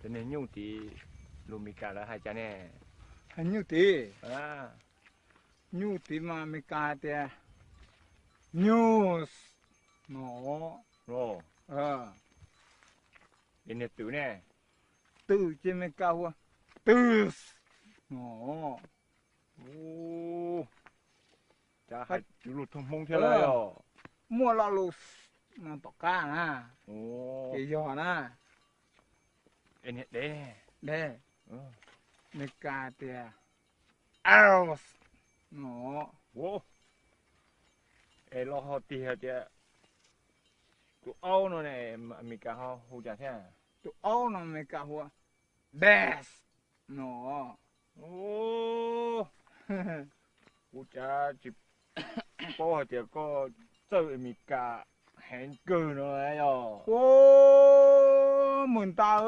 Cov niag nyuj tid, lus Meskas lawv hais cas ne? Nyuj tid, nyuj tid mas Meskas hais tias news no. Niag twm ne? Twm ces Meskas hu twm no. Cas hais lus thoob Hmoob thiab lawm os. Muaj lo lus no tom qab na, ces yog na. Niag dev, Meskas tias arrows no. Es los ho tig hais tias tus aub no ne, Meskas ho hu cas thiab? Tus aub no Meskas hu bass no. Kuv cas tsis paub hais tias koj txawj Meskas heev kawg no yog. Ua, Meskas,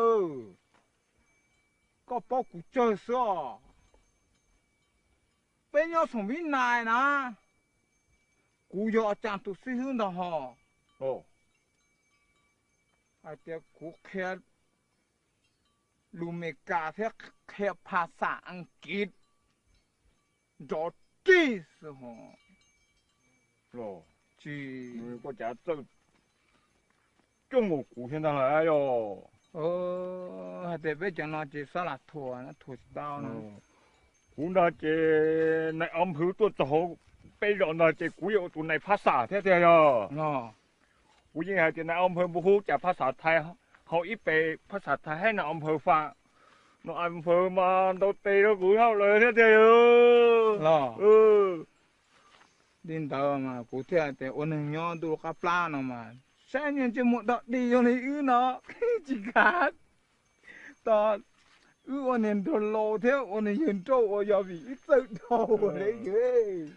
koj paub kuv tsawg xwb os. Peb nyob xoo Vib Nais na, kuv yog Cas tus xib hwb ntag hos. Hais tias kuv qhia lus Meskas thiab qhia phas xas Askiv nrov rig xwb hos. Tsis, koj cas txawj coob npaum kuv thiab ntag lawm yog. Hais tias peb cov no ces xab las thuam, thuam tsis tau no. Kuv ntag ces nais av nphwv tuaj txog hauv peb zos ntag ces kuv yog tus nais phab xas thiab tiag yog. Kuv yeej hais tias nais av nphwv puas hu cas phab xas Thaib, hauv ib pes phab xas Thaib hais nais av nphwv faj, nais av nphwv mas ntaus tes rau kuv hauj lwm thiab tiag yog. Li ntawd mas kuv thiaj tias ua neeg nyob ntuj qab plab no mas saib niag ntsej muag dog dig zoo li wb no tsis kam tos wb ua niag nraug laus thiab ua niag yawg nrauj ua yog vim wb txawj dhau li yawg.